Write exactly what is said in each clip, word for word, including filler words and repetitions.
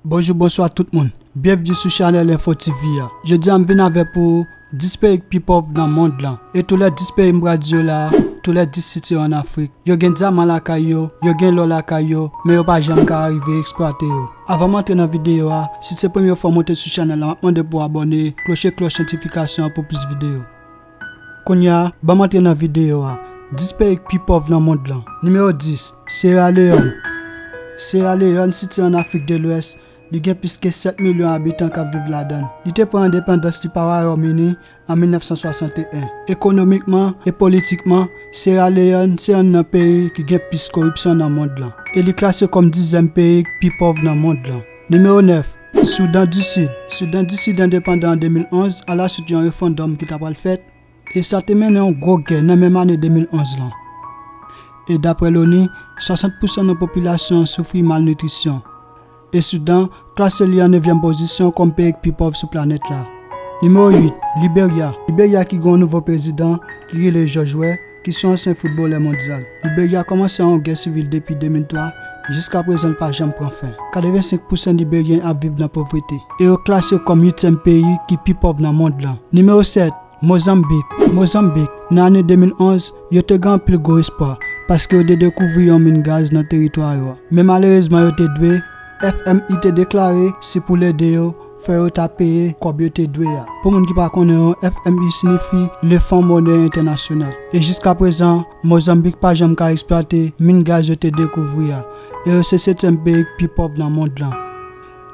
Bonjou, bonswa tout moun. Byenvni sou chanèl Info T V a. Jodi a m vin avèk pou dis peyi k pi pòv nan mond lan. E tou lè dis peyi m pral di yo la a, tou lè dis sitiye an Afrik. Yo gen dyaman lakay yo, yo gen lò lakay yo, men yo pa janm ka rive eksplwate yo. Avan m antre nan videyo a, si se premye fwa w monte sou chanèl la, m ap mande pou w abòne, kloche klòch notifikasyon an pou plis videyo. Kounye a, ban m antre nan videyo a. Dis peyi k pi pòv nan mond lan. Nimewo dis, Sera Leyòn. Sera Leyòn sitiye an Afrik de Lwès, li gen plis ke sèt milyon abitan k ap viv ladan l. Li te pran endepandans li pa Wayòm Ini an mil nèf san swasanteyen. Ekonomikman e politikman, Sera Leyòn se yonn nan peyi ki gen plis koripsyon nan mond lan. E li klase kòm dizyèm peyi k pi pòv nan mond lan. Nimewo nèf, Soudan di Sid. Soudan di Sid endepandan an de mil onz, alaswit yon referandòm ki ta pral fèt, e sa te mennen yon gwo gè nan menm ane de mil onz lan. E daprè l'ONU, swasant pousan nan popilasyon an soufri malnitrisyon. E Soudan klase li an nevyèm pozisyon kòm peyi k pi pòv sou planèt la. Nimewo uit, Liberya. Liberya ki gen yon nouvo prezidan ki rele George Weah, ki se yon ansyen foutbolè mondyal. Liberya kòmanse yon gè sivil depi de mil twa, jiskaprezan l pa janm pran fen. Katrevensenk pousan Liberyen ap viv nan povrete, e yo klase kòm uityèm peyi ki pi pòv nan mond lan. Nimewo sèt, Mozanbik. Mozanbik, nan ane de mil onz, yo te gen anpil gwo espwa, paske yo te dekouvri yon min gaz nan teritwa yo a. Men malerezman, yo te dwe F M I te deklare se pou l ede yo, fò yo ta peye kòb yo te dwe a. Pou moun ki pa konnen yo, F M I siyifi le Fonds Monétaire International. E jiskaprezan, Mozanbik pa janm ka eksplwate min gaz yo te dekouvri a. E yo se setyèm peyi k pi pòv nan mond lan.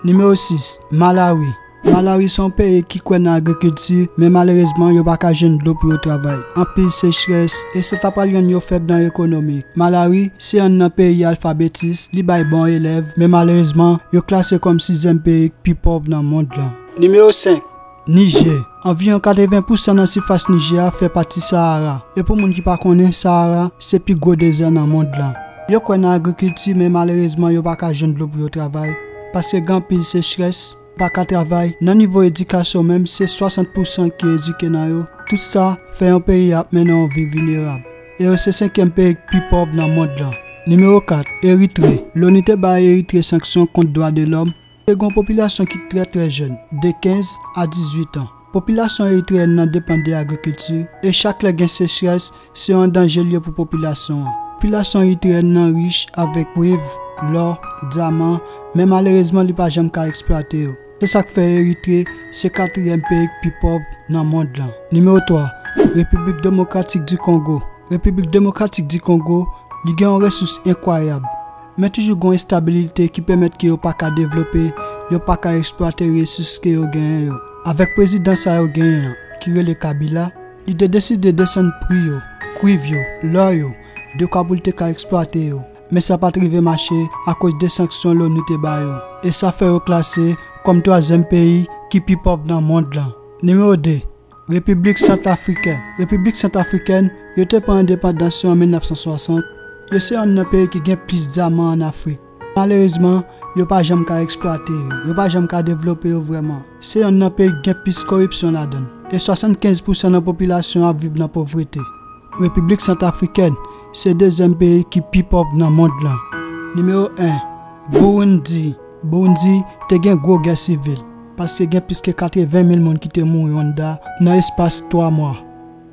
Nimewo sis, Malawi. Malawi se yon peyi ki kwè nan agrikilti, men malerezman, yo pa ka jwenn dlo pou yo travay. Anpil sechrès, e sa ta pral rann yo fèb nan ekonomi. Malawi se yonn nan peyi alfabetis, li bay bon elèv, men malerezman, yo klase kòm sizyèm peyi k pi pòv nan mond lan. Nimewo senk, Nijè. Anviwon katreven pousan nan sifas Nijè a fè pati Sahara. E pou moun ki pa konnen, Sahara se pi gwo dezè nan mond lan. Yo kwè nan agrikilti, men malerezman, yo pa ka jwenn dlo pou yo travay, paske gen anpil sechrès, pa ka travay. Nan nivo edikasyon menm, se swasant pousan ki edike nan yo. Tout sa fè yon peyi ap mennen yon vi vinerab. E yo se senkyèm peyi k pi pòv nan mond lan. Nimewo kat, Eritre. Loni te bay Eritre sanksyon kont dwa de lòm. Te gen yon popilasyon ki trè, trè jèn, de kenz a dizuit an. Popilasyon eritreyèn nan depann de agrikilti, e chak lè gen sechrès, se yon danje l ye pou popilasyon an. Popilasyon eritreyèn nan rich avèk kwiv, lò, dyaman, men malerezman, li pa janm ka eksplwate yo. Se sa k fè Eritre se katriyèm peyi k pi pòv nan mond lan. Nimewo twa, Repiblik Demokratik di Kongo. Repiblik Demokratik di Kongo, li gen yon resous enkwayab. Men toujou gen yon enstabilite ki pèmèt ke yo pa ka devlope, yo pa ka eksplwate resous ke yo genyen yo. Avèk prezidan sa yo genyen an, ki rele Kabila, li te deside desann pri yo, kwiv yo, lò yo, dekwa pou l te ka eksplwate yo. Men sa pa t rive mache akoz de sanksyon loni te ba yo. E sa fè yo klase kòm twazyèm peyi ki pi pòv nan mond lan. Nimewo de, Repiblik Santafrikèn. Repiblik Santafrikèn, yo te pran endepandans yo an mil nèf san swasant. Yo se yonn nan peyi ki gen plis dyaman ann Afrik. Malerezman, yo pa janm ka eksplwate yo. Yo pa janm ka devlope yo vrèman. Se yonn nan peyi ki gen plis koripsyon ladan l. E swasannkenz pousan nan popilasyon an ap viv nan povrete. Repiblik Santafrikèn se dezyèm peyi ki pi pòv nan mond lan. Nimewo en, Burundi. Burundi te gen gwo gè sivil, paske gen plis ke katreven mil moun ki te mouri anndan nan espas twa mwa.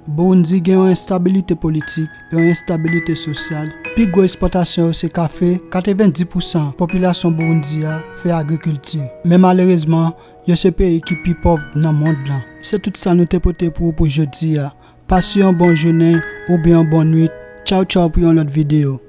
Burundi gen yon enstabilite politik, yon enstabilite sosyal. Pi gwo ekspòtasyon yo se kafe, katrevendis pousan popilasyon Burundi a fè agrikilti. Men malerezman, yo se peyi ki pi pòv nan mond lan. Se tout sa nou te pote pou ou pou jodi a. Pase yon bon jounen oubyen yon bon nwit. Tchaw tchaw pou yon lòt videyo.